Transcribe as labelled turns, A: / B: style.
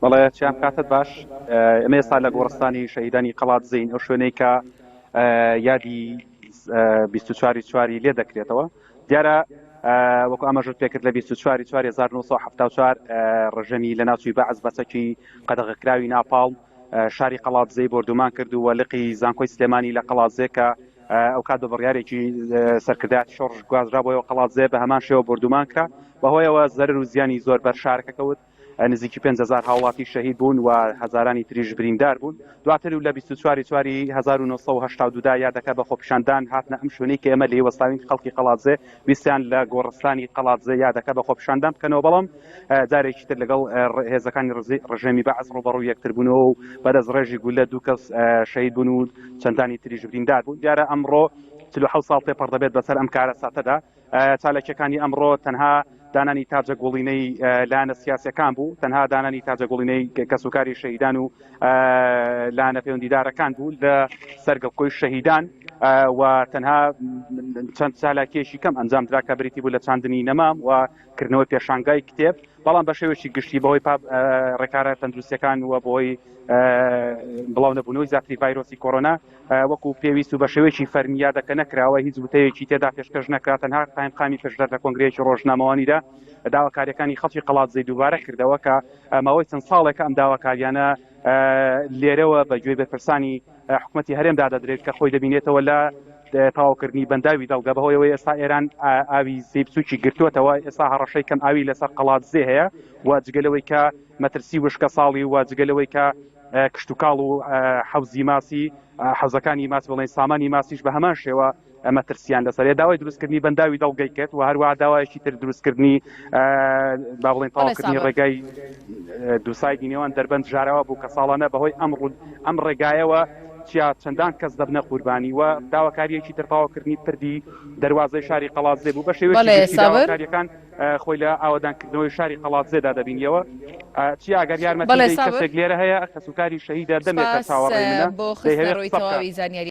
A: بەڵێ چیام کاتت باش ئێمە ئێستا لە گۆڕستانی شەهیدانی قەڵادزێین ئەو شوێنەی کە یادی 24 چواری لێ دەکرێتەوە دیارە وەکو ئاماژەت پێکرد لە 24 4 1974 ڕژێمی لە ناوچوی بەعس بە چەکی قەدەغەکراوی ناپاڵم شاری قەڵادزێی بۆردومان کرد و لقی زانکۆی سلێمانی لە قەڵادزێ کە ئەو کات بە بڕیارێکی سەرکردایەتی شۆڕش گوازرابووەوە قەڵادزێ بە هەمان شێوە بۆردومان کرا بەهۆیەوە زەرەر و زیانی زۆر بەر شارەکە کەوت نزیکی 5000 هاوڵاتی شەهید بوون و هەزارانی تریش بریندار بوون دواتر و لە 24 چواری 1982 دا یادەکە بە خۆپیشاندان هاتنە ئەم شوێنەی کە ئێمە لێی وەستاوین خەڵکی قەڵادزێ ویستیان لە گۆڕستانی قەڵادزێ یادەکە بە خۆپیشاندان بکەنەوە بەڵام جارێکی تر لەگەڵ هێزەکانی ڕژێمی بەعس ڕووبەڕووی یەکتر بوونەوە و بەدەست ڕێژی گولە دوو کەس شەهید بوون و چەندانی تریش بریندار بوون دیارە ئەمڕۆ 47 ساڵ تێپەڕ دەبێت بەسەر ئەم کارەساتەدا چالاکیەکانی ئەمڕۆ تەنها دانانی تاجە گوڵینەی لایەنە سیاسەکان بوو تەنها دانانی تاجە گوڵینەی کەسوکاری شەهیدان و لایەنە پەیوەندیدارەکان بوو لە سەرگەڵکۆی شەهیدان و تەنها چەند چالاکیەکی کەم ئەنجام درا کە بریتی بوو لە چاندنی نەمام و کردنەوەی پێشانگای کتێب بەڵام بە شێوەیەکی گشتی بەهۆی ڕێکارە تەندروستیەکان و بەهۆی بڵاو نەبوونەوەی زیاتری ڤایرۆسی کۆرۆنا وەکو پێویست و بە شێوەیەکی فەرمی یادەکە نەکراوە هیچ وتەیەکی تێدا پێشکەش نەکرا تەنها قایمقامی پشدەر لە کۆنگرەیەکی ڕۆژنامەوانیدا داواکاریەکانی خەڵکی قەڵادزێی دووبارە کردەوە کە ماوەی چەند ساڵێکە ئەم داواکاریانە لێرەوە بە گوێی بەرپرسانی حکومەتی هەرێمدا دەدرێت کە خۆی دەبینێتەوە لە تەواوکردنی بەنداوی دەڵگە بەهۆیەوەی ئێستا ئێران ئاوی زێی بچووکی گرتووەتەوە ئێستا هەڕەشەی کەم ئاوی لەسەر قەڵادزێ هەیە و جگە لەوەی کە مەترسی وشکە ساڵی و جگە لەوەی کە کشتوکاڵ و حەوزی ماسی حەوزەکانی ماسی بڵێن سامانی ماسیش بە هەمان شێوە مەترسیان لەسەر داوای دروستکردنی بەنداوی دەڵگەی کرد و هەروەها داوایەکی تر دروستکردنی با بڵێن تەواوکردنی ڕێگای دووسایدی نێوان دەربەند ژارەوە بوو کە ساڵانە بەهۆی ئەم ڕوود ئەم ڕێگایەوە چیا چەندان کەس دەبنە قوربانی و داواکاریەکی تر تەواوکردنی پردی دەروازەی شاری قەڵادزێ بوو بە شێوەیەکی داواکاریەکان خۆی لە ئاوەدانکردنەوەی شاری قەڵادزێدا دەبینیەوە چیا گەر یارمەتی کەسێک لێرە هەیە کەسوکاری شەهیدە دەمێکە چاوەڕێی منە
B: بۆ خستنەڕووی تەواوی زانیاری.